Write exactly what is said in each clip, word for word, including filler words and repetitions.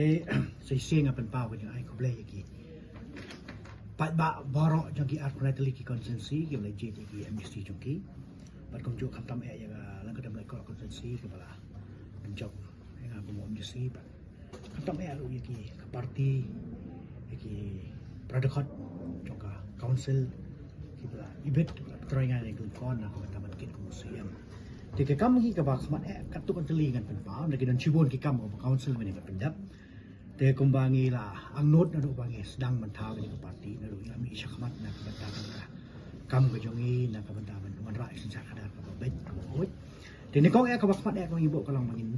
Shisien nga pynpaw ka jingai khublei ïa ki paidbah baroh jong ki arphew lai tylli ki constituency kiba la jied ïa ki MDC jong ki. Bad kumjuh khamtam eh ïa ka Lyngkadem Laitkor constituency kiba la pynjop ïa nga kum u MDC bad khamtam eh ruh ïa ki ka party, ïa ki para dkhot jong ka council kiba la ibit kiba la trei ngan ïa ka lyngkor na ka bynta ban kit kum u CEM. Te ka kam hi kaba khmat eh katto katne tylli ngan pynpaw, na ki don shibun ki kam kaba council mynne ka pyndep. Te kumba ngi la angnud naduh ba ngi sdang ban thaw ïa ka party, naduh ngi la mih shakhmat na ka bynta ka kam ka jong ngi na ka bynta ban wanrah ïa ka synshar khadar kaba beit kaba khuid. Te nyngkong eh kaba khmat eh kaba ngi buh ka long ba ngin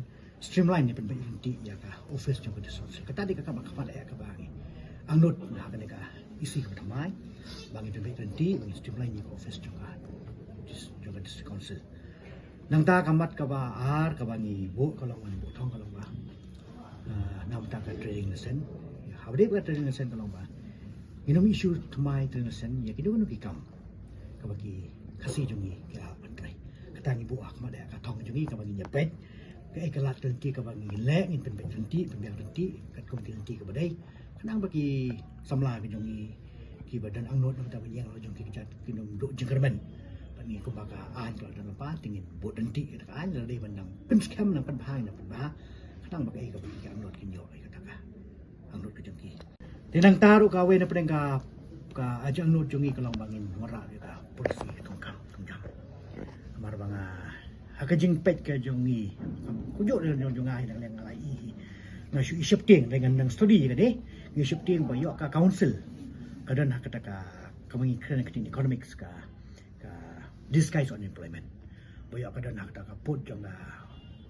streamline ne pynbeit ryntih ïa ka office jong ka district council. Kata dei ka kaba khmat eh kaba ngi angnud ha kane ka EC kaba thymmai ba ngin pynbeit ryntih, ba ngin streamline ïa ka office jong ka dis-, jong ka district council. Nangta ka mat kaba ar kaba ngi buh ka long, ngi buh thong ka long ba, ah, na bynta ka trading license. Haba dei ba ka trading license ka long ba ngin ym issue thymmai trading license ïa kino kino ki kam kaba ki Khasi jong ngi ki la ban trei. Kata ngi buh ha khmat eh ka thong jong ngi kaba ngin ïa peit kaei ka lad ka lynti kaba ngin leh, ngin pynbeit ryntih, pynbiang ryntih katkum ki lynti kaba dei. Khnang ba ki samla ki jong ngi kiba don angnud na ka bynta ban ïeng la jong ki kjat kin ym duh jingkyrmen. Bad ngi kumba ka aiñ ka la don lypa te ngin bud ryntih ïa ka aiñ, lada dei ban nang pynskhem nang pynbha nang pynbha. Khnang ba kaei kaba ki angnud kin ïoh ïa kata ka angnud ka jong ki. Te nangta ruh kawei na pdeng ka, ka jingangnud jong ngi ka long ba ngin wanrah ïa ka policy thungkam thungjam. Namar ba nga ha ka jingpeit ka jong ngi, kumjuh jong, jong nga hi, nga la ïohi, nga shu ïa sheptieng, dei ngan nang study ka dei, nga ïa sheptieng ba ïoh ka council ka don ha kata ka, kaba ngi kren ha ka ktien economics ka, ka disguise unemployment. Ba ïoh ka don ha kata ka pud jong ka,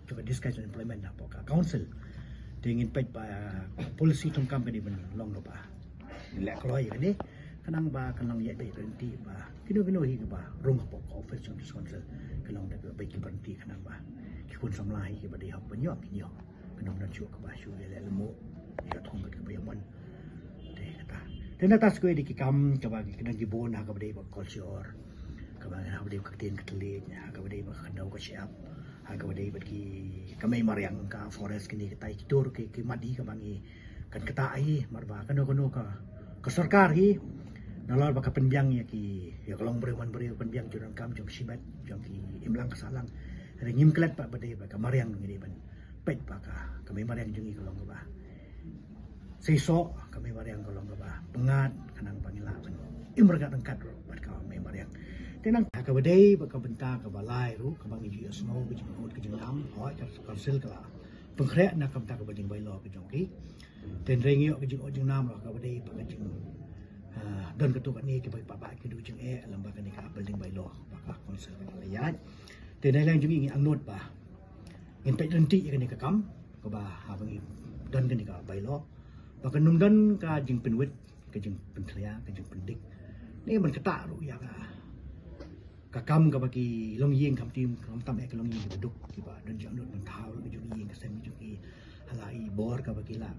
jong ka disguise unemployment hapoh ka council. Te ngin peit ba policy thungkam ka dei ban long kaba leh kloi ka dei, khnang ba kan long ïa dei ryntih ba kino kino hi kaba rung hapoh ka office jong ka district council kan long da kaba beit ki ryntih, khnang ba ki khun samla hi kiba dei hok ban ïoh kin ïoh, kan ym don shuh kaba shu ïaleh lyngngoh ïa ka thong kat kaba ïa mon. Te kata, te nangta sa kawei dei ki kam kaba ki, ki don ki bun ha kaba dei ba ka culture, kaba haba dei ba ka ktien ka thylliej, ha kaba dei ba ka khyndew ka shyiap, ha kaba dei bad ki, ka mei mariang, ka forest, kine kitai ki tur ki, ki mat hi kaba ngi kan ktah hi, namar ba kano kano ka, ka sorkar hi nalor ba ka pynbiang ïa ki, ïa ka longbriew manbriew, pynbiang jingdonkam jong ka shimet jong ki imlang ka sahlang. Hynrei ngim klet pat ba dei ba ka mariang ngi dei ban peit ba ka, ka mei mariang jong ngi ka long kaba seisoh, ka mei mariang ka long kaba pyngngad, khnang ba ngin lah ban im ryngkat ryngkat ruh bad ka mei mariang. Te nangta ha kaba dei bad ka bynta kaba lai ruh kaba ngi ju ïohsngew ka jingud ka jingnam, hooid ka council ka la pynkhreh na ka bynta ka building bylaw ka jong ki. Te hynrei ngi ïoh ka jingud jingnam ruh ha kaba dei bad ka jing, ah, don katto katne kiba, ba, ba ki duh jingeh lem bad kane ka building bylaw ba ka council ka la ïaid. Te na liang jong ngi ngi angnud ba ngin peit ryntih ïa kane ka kam kaba haba ngi don kane ka bylaw ba kan ym don ka jingpynwit, ka jingpynkhlia, ka jingpyndik. Ne ban ktah ruh ïa ka, ka kam kaba ki longïing, khamtam, khamtam eh ki longïing kiba duk, kiba don jingangnud ban thaw ka jong ki ïing ka sem ka jong ki ha la i bor kaba ki lah.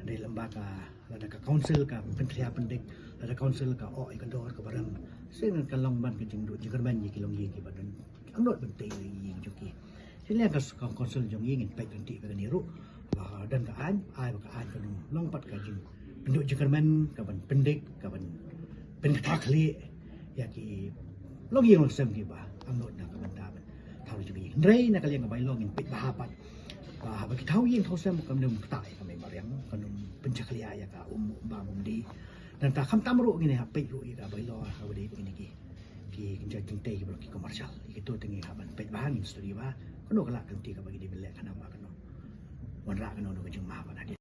Hynrei lem bad ka, lada ka council ka pynkhlia pyndik, lada council ka oh ïa ka dor kaba rem, shisien kan long ban ka jingduh jingkyrmen ïa ki longïing kiba don jingangnud ban tei ïa ki ïing jong ki. Shisien ka, ka council jong ngi ngin peit ryntih bad kane ruh ba don ka aiñ, ai ba ka aiñ kan ym long pat ka jingpynduh jingkyrmen, ka ban pyndik, ka ban pynktah khlieh ïa ki longïing longsem kiba angnud na ka bynta ban thaw jingïing. Hynrei na ka liang ka bylaw ngin peit bha pat ba haba ki thaw ïing thaw sem kam dei ban ktah ïa ka mei mariang, kam dei ban pynjakhlia ïa ka um, um bam um dih. Nangta khamtam ruh ngin ïa peit ruh ïa ka bylaw haba dei ba kine ki, ki kynja jingtei kiba long ki commercial. Ïa kito te ngi hap ban peit bha, ngin study bha, kano ka lad ka lynti kaba ngi dei ban leh, khnang ba kan ym wanrah kano kano ka jingma ban hadien.